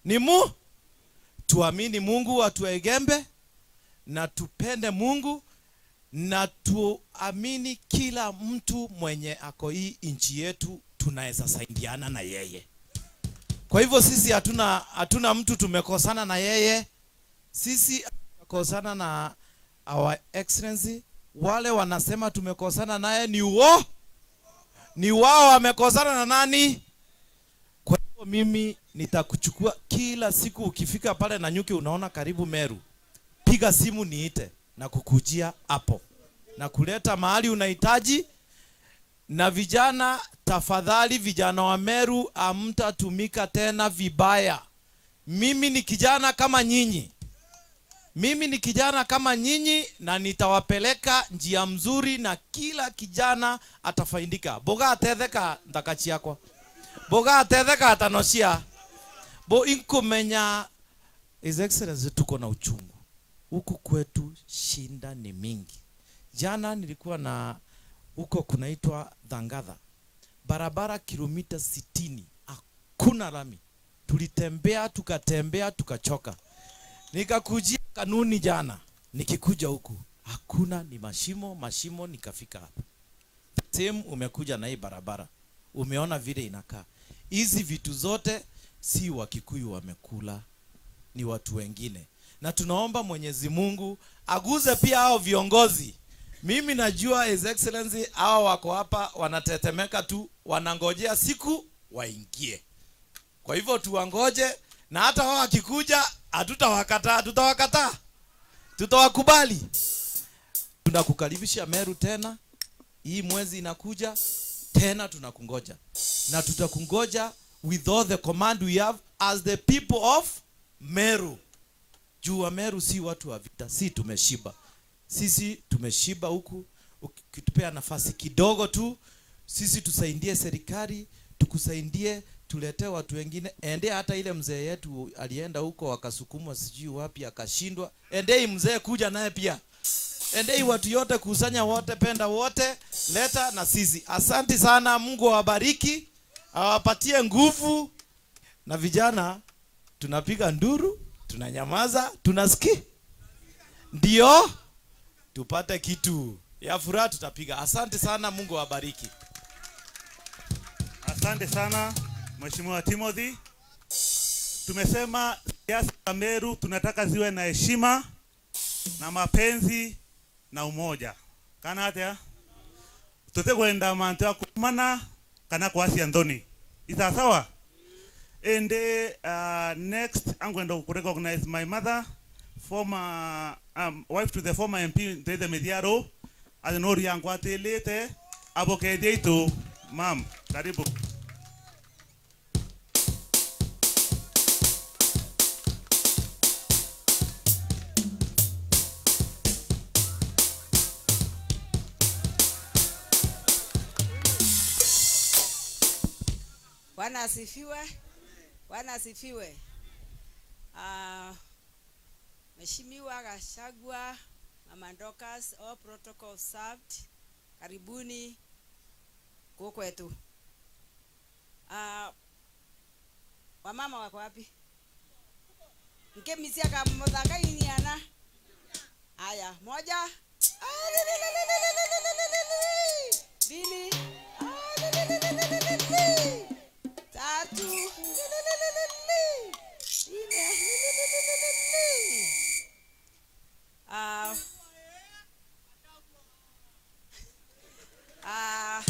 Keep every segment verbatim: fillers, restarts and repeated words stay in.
Ni mu-, tuamini Mungu, watu wa Igembe, na tupende Mungu, na tuamini kila mtu mwenye ako hii nchi yetu tunaweza saidiana na yeye. Kwa hivyo sisi hatuna, hatuna mtu tumekosana na yeye. Sisi tutakosana na Our Excellency. Wale wanasema tumekosana naye ni uo-, ni wao wamekosana na nani? Kwa hivyo mimi nitakuchukua kila siku, ukifika pale Nanyuki unaona karibu Meru, piga simu niite na kukujia hapo na kuleta mahali unahitaji. Na vijana, tafadhali, vijana wa Meru, hamtatumika tena vibaya. Mimi ni kijana kama nyinyi. Mimi ni kijana kama nyinyi, na nitawapeleka njia mzuri na kila kijana atafaidika. Boga atetheka nthaka ciakwa. Boga atetheka atanocia. Bo inkumenya, His Excellency, tuko na uchungu. Huku kwetu shida ni mingi. Jana nilikuwa na, huko kunaitwa Thangatha. Barabara kilomita sitini, hakuna lami. Tulitembea, tukatembea, tukachoka. Nikakujia Kanuni jana, nikikuja huku, hakuna, ni mashimo, mashimo, nikafika hapa. Same umekuja na hii barabara. Umeona vile inakaa. Hizi vitu zote si Wakikuyu wamekula, ni watu wengine. Na tunaomba Mwenyezi Mungu aguze pia hao viongozi. Mimi najua His Excellency, hao wako hapa wanatetemeka tu, wanangojea siku waingie. Kwa hivyo tuwangoje, na hata wao wakikuja, hatutawakataa, tutawakataa. Tutawakubali. Tunakukaribisha Meru tena. Hii mwezi inakuja, tena tunakungoja. Na tutakungoja with all the command we have as the people of Meru. Juu wa Meru si watu wa vita, si tumeshiba. Sisi tumeshiba huku, ukitupea nafasi kidogo tu, sisi tusaidie serikali, tukusaidie, tuletee watu wengine. Ende hata ile mzee yetu alienda huko akasukumwa sijui wapi akashindwa. Ende hii mzee kuja naye pia. Ende hii watu yote, kusanya wote, penda wote, leta na sisi. Asante sana, Mungu awabariki, awapatie nguvu. Na vijana, tunapiga nduru, tunanyamaza, tunasiki-, ndio tupate kitu ya furaha tutapiga. Asante sana, Mungu awabariki. Asante sana, Mheshimiwa Timothy. Tumesema siasa za Meru tunataka ziwe na heshima na mapenzi na umoja. Kana atia? Tutikwenda mantu ya kuumana kana kwacia nthoni. Isasawa? Indi, uh, next, I'm going to recognize my mother, former, um, wife to the former M P, Ntwithe Mithiaru, athi nuri angwatilite, abokethia itu. Ma'am, karibu. Bwana asifiwe. Bwana asifiwe. Ah, Mheshimiwa Gachagua, Mama Dorcas, all protocol served. Karibuni kuu kwetu. Ah, wamama wako wapi? Nkemisia kamuthangaini ana. Aya, moja. Mbili. Tatu. Nne. Ah, ah,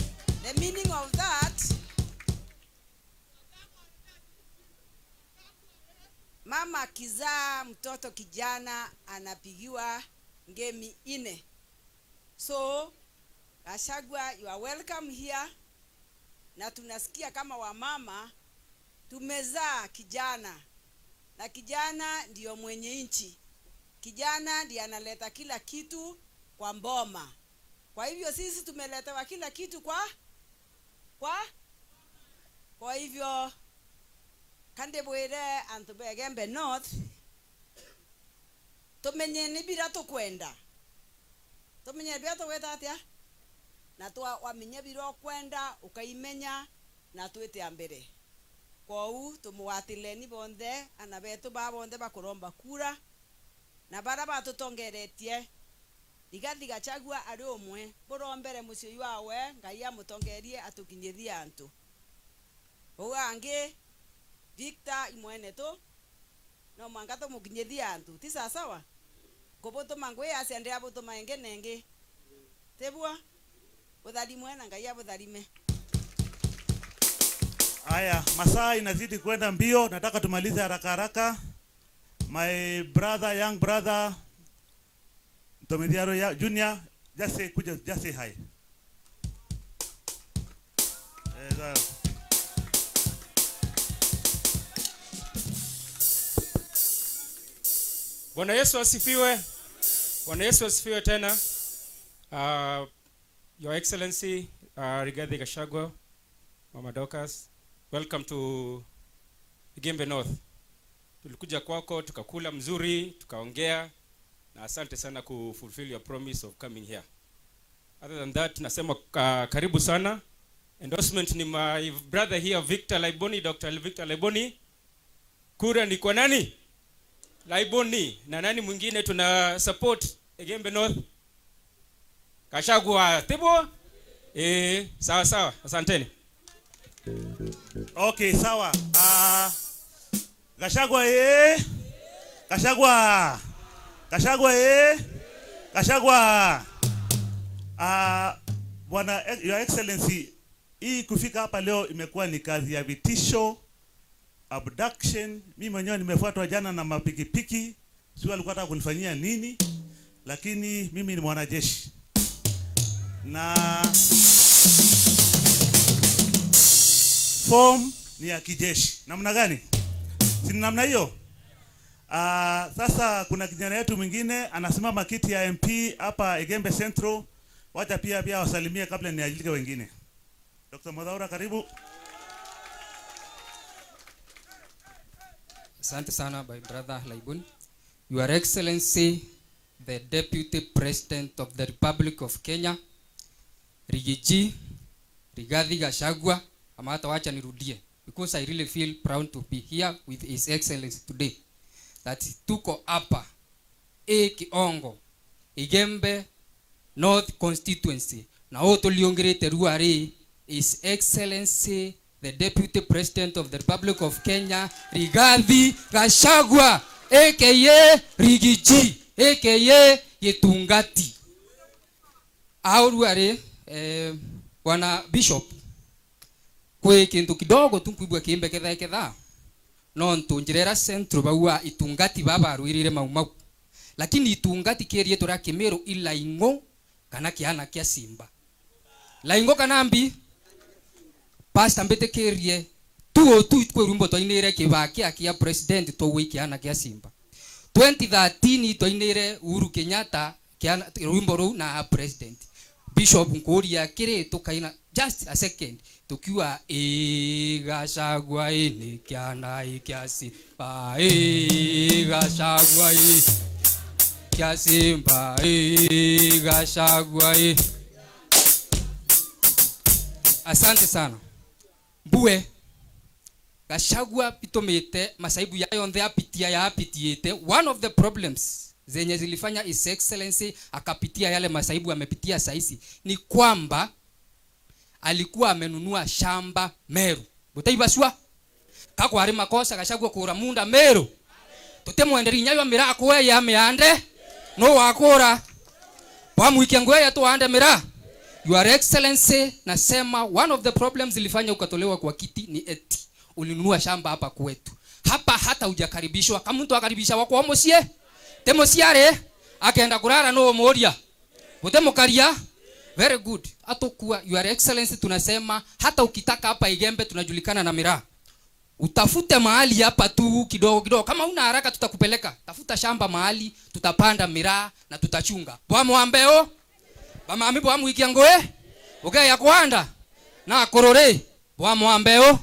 the meaning of that, mama akizaa mtoto kijana anapigiwa ngemi nne. So, Gachagua, you are welcome here. Na tunasikia kama wamama tumezaa kijana, na kijana ndio mwenye nchi. Kijana ndiye analeta kila kitu kwa mboma. Kwa hivyo sisi tumeletewa kila kitu kwa, kwa, kwa hivyo, kandibwire antu ba Igembe North, tumenye ni bira tukwenda. Tumenye bira tugwita atia? Na twa-, wamenya bira ukwenda, ukaimenya, na twite a mbere. Kwou tumugwatireni bonthe, ana betu baa bonthe bakuromba kura, na baria batutongeretie. Rigathi Gachagua ari umwe, burombere mucii uyu wawe, Ngai amutongerie atukinyithie antu. Uu angi, Victor imwene tu, no mwanka tumukinyithie antu. Ti sawasawa? Nkubutuma ngwi acia, ndiabutuma ingi na ingi. Tibua? Butharimwe na Ngai abutharime. Aya, masaa inazidi kwenda mbio, nataka tumalize haraka haraka. My brother, young brother, Ntomithiaro ya Junior, just say, kuja, just say hi. Eh, sawa. Bwana Yesu asifiwe. Bwana Yesu asifiwe tena. Uh, Your Excellency, uh, Rigathi Gachagua, Mama Dorcas, welcome to Igembe North. Tulikuja kwako, tukakula mzuri, tukaongea, na asante sana ku fulfill your promise of coming here. Other than that, nasema, uh, karibu sana. Endorsement ni my brother here, Victor Laiboni, Doctor Victor Laiboni. Kura ni kwa nani? Laiboni. Na nani mwingine tuna support Igembe North? Gachagua, tibo? Eh, sawa sawa. Asanteni. Okay, sawa. Ah, Gachagua, eh. Gachagua. Gachagua, eh. Gachagua. Ah, Bwana, eh, Your Excellency, hii kufika hapa leo imekuwa ni kazi ya vitisho, abduction. Mimi mwenyewe nimefuatwa jana na mapikipiki. Sijui alikuwa anataka kunifanyia nini, lakini mimi ni mwanajeshi. Na form ni ya kijeshi. Namna gani? Si ni namna hiyo? Ah, sasa kuna kijana yetu mwingine anasimama kiti ya M P hapa Igembe Central. Wacha pia, pia wasalimie kabla nialike wengine. Doctor Muthaura, karibu. Asante sana, my brother Laibon. Your Excellency, the Deputy President of the Republic of Kenya, Rigiji, Rigathi Gachagua, ama hata wacha nirudie, because I really feel proud to be here with His Excellency today. That tuko hapa, e Kiongo, Igembe North Constituency. Na uu tuliungirite riu ari His Excellency the Deputy President of the Republic of Kenya, Rigathi Gachagua, A K A Rigiji, A K A Gitungati. Au riu ari, eh, Bwana Bishop, kwi kintu kidogo tu nkwigua kimbeketha eketha. Nontu njira iria Central bauga itungati baba barwirire mau mau. Lakini itungati kiriitwa ria Kimiru i laing'u kana kiana kia simba. Laing'u kana mbi? Pastor, mbitikirie tu o tu kwi rwimbo twainire kibaa kia kia president twaugwa i kiana kia simba. Twenty thirteen twainire Uhuru Kenyatta kiana, rwimbo ruu na president. Bishop, nkuuria kiri tukaina just a second. Tukiuga, "Ii Gachagua, ii ni kiana ii kia simba, ii Gachagua, ii kia simba, ii Gachagua, ii." Asante sana. Mbue, Gachagua bitumite masaibu ya yonthe apitia ya apitiite. One of the problems zenye zilifanya His Excellency akapitia yale masaibu amepitia saisi ni kwamba alikuwa amenunua shamba Meru. Butaibasua? Ka kwari makosa Gachagua kugura munda Meru? Tutimwenderi inya yo miraa kueya miande. No wakura? Bwamwikia ngueya tuande miraa? Your Excellency, nasema one of the problems ilifanya ukatolewa kwa kiti ni eti ulinunua shamba hapa kwetu. Hapa hata hujakaribishwa. Ka muntu akaribisha wakwa mucii? Ti muciari? Akenda kurara no umuria? Gutimukaria? Very good. Atukua, Your Excellency, tunasema hata ukitaka hapa Igembe tunajulikana na miraa. Utafute mahali hapa tu kidogo kidogo. Kama una haraka tutakupeleka. Tafuta shamba mahali, tutapanda miraa na tutachunga. Bwa mwambeo, bamami bwa mwikia ngui, ugeya kwanda, na kururi, bwa mwambeo,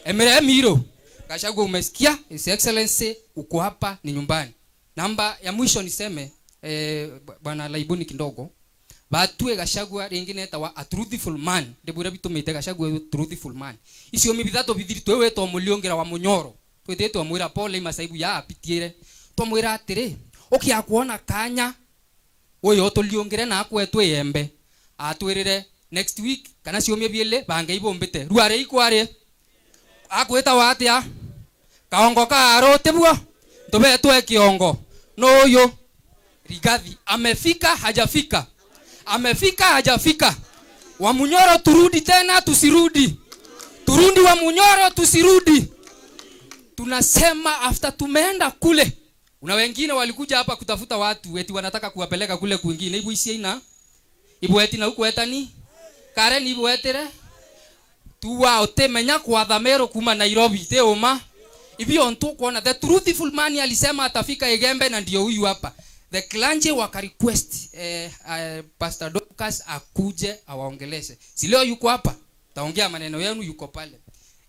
emire emiro. Gachagua, umesikia? His Excellency, uko hapa, ni nyumbani. Namba ya mwisho niseme, eh, bwana Laibuni kidogo. Batwi Gachagua ringi netawa a truthful man. Ndibwira bitumite Gachagua a truthful man. Icio mi bithatu bithiri twi witwa muliungira wa munyoro. Twitite twamwira pole i masaibu ya apitiire. Twamwira atiri, ukia kwona kanya, uyu utuliungire na akwe twi embe. Atwirire next week kana ciumia biili bange ibumbite. Ruare ikwari. Akwitawa atia? Kaongo ka Aru tibwo? Ntubetwe kiongo. Nuyu? Rigathi. Amefika, hajafika? Amefika, hajafika? Wa Munyoro turudi tena, tusirudi? Turudi wa Munyoro, tusirudi? Tunasema after tumeenda kule, kuna wengine walikuja hapa kutafuta watu, eti wanataka kuwapeleka kule kwingine. Ibu isi ina? Ibweti na ukwetani? Karen ibwetire? Tuwa utimenya kwatha Meru kuma Nairobi, ti uma? Ibio ntu kuona, the truthful man alisema atafika Igembe na ndio huyu hapa. The clergy waka request, eh, eh, Pastor Dorcas akuje awaongeleshe. Si leo yuko hapa? Taongea maneno yenu, yuko pale.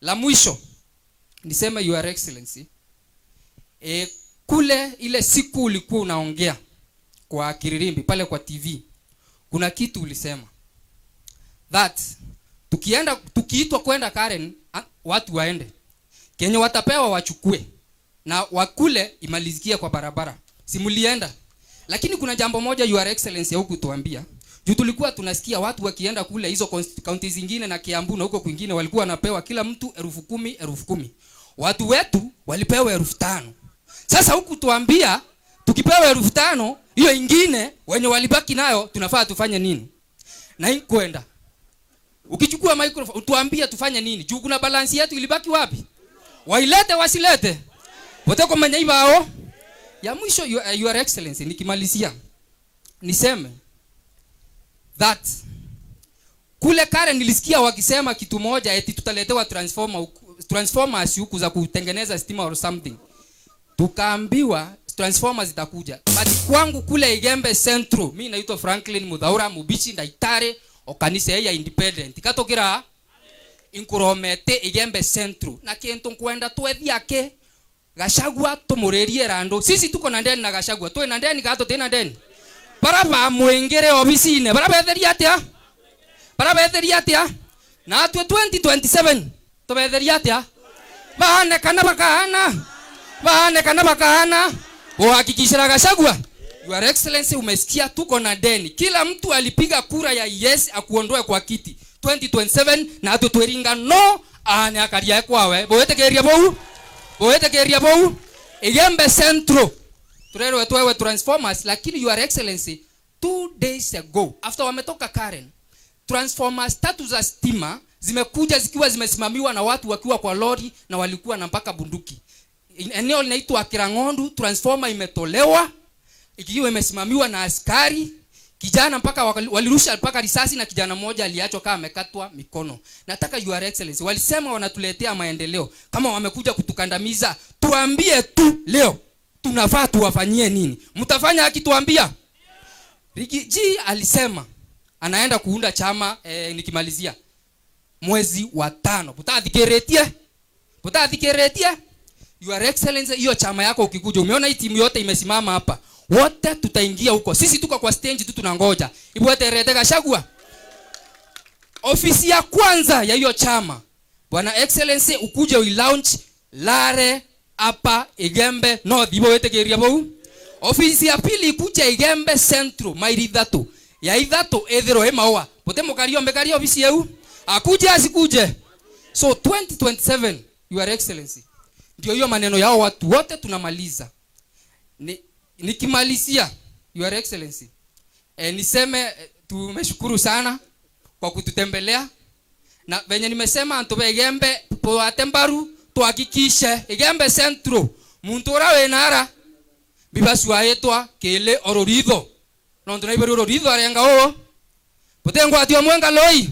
La mwisho, niseme, Your Excellency, e, kule ile siku ulikuwa unaongea kwa Kiririmbi pale kwa T V, kuna kitu ulisema that tukienda, tukiitwa kwenda Karen, a, watu waende. Kenye watapewa wachukue, na wakule imalizikie kwa barabara. Si mlienda? Lakini kuna jambo moja, Your Excellency, hukutuambia. Juu tulikuwa tunasikia watu wakienda kule hizo cons-, counties zingine na Kiambu na huko kwingine, walikuwa wanapewa kila mtu elfu kumi, elfu kumi. Watu wetu walipewa elfu tano. Sasa hukutuambia tukipewa elfu tano, hiyo ingine wenye walibaki nayo tunafaa tufanye nini? Na inkwenda. Ukichukua microphone, utuambie tufanye nini? Juu kuna balance yetu ilibaki wapi? Wailete, wasilete? Bote kumenya ibao. Ya mwisho, Your, Your Excellency, nikimalizia, niseme that kule Karen nilisikia wakisema kitu moja, eti tutaletewa transformer huku, transformers huku za kutengeneza stima or something. Tukaambiwa transformer zitakuja. But kwangu kule Igembe Central, mi naitwa Franklin Muthaura, mubichi, ndaitari o kanisa ya Independent. Katukira inkuromete Igembe Central. Na kintu nkwenda twethia ki, Gachagua tumuririe randu. Sisi tuko na ndeni na Gachagua. Twi na ndeni kana tuti na ndeni? Bara bamwingire obisine, bara betheria atia? Bara betheria atia? Natwe twenty twenty-seven tubetheria atia? Baane kana bakaana? Baane kana bakaana? Uhakikishira Gachagua. Your Excellency, umesikia tuko na deni. Kila mtu alipiga kura ya yes akuondoe kwa kiti twenty twenty-seven, na atu twiringa no, aane akaria kwawe. Bwitikiria buu? Bwitikiria buu? Igembe Central, turerwe twewe transformers, lakini Your Excellency, two days ago, after wametoka Karen, transformers tatu za stima zimekuja zikiwa zimesimamiwa na watu wakiwa kwa lori na walikuwa na mpaka bunduki. In-, eneo linaitwa Kirang'ondu, transformer imetolewa ikiwa imesimamiwa na askari. Kijana mpaka wakali-, walirusha mpaka risasi na kijana mmoja aliachwa kama amekatwa mikono. Nataka, Your Excellency, walisema wanatuletea maendeleo, kama wamekuja kutukandamiza, tuambie tu leo. Tunafaa tuwafanyie nini? Mtafanya akituambia? Rigiji alisema anaenda kuunda chama, eh, nikimalizia, mwezi wa tano. Butathikiritie? Butathikiritie? Your Excellency, hiyo chama yako ukikuja, umeona hii timu yote imesimama hapa, wote tutaingia huko. Sisi tuko kwa stage tu tunangoja. Ibweterete Gachagua. Ofisi ya kwanza ya hiyo chama, Bwana Excellency, ukuje uilaunch Lare hapa Igembe North. Ibo witikiria bau? Ofisi ya pili ikuje Igembe Central, maili ithatu. Ya ithatu ithirwe i Maua. Buti mukari ombekari ofisi yeu? Akuje asikuje? So twenty twenty-seven, Your Excellency, ndio hiyo maneno yao watu wote tunamaliza. Ni-, nikimalizia, Your Excellency, eh, niseme, eh, tumeshukuru sana kwa kututembelea. Na venye nimesema, antu ba Igembe, bwate mbaru, tuhakikishe Igembe Central, muntu uria wina ara, bibacuaitwa kili o ruritho. Nontu naibari o ruritho arenga uu. Butingwatio mwenga loi.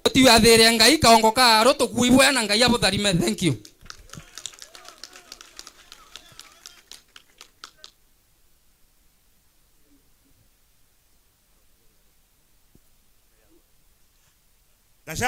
Utiwathire Ngai kaongo ka Aru, tukui bwena, Ngai abutharime. Thank you. Gachagua.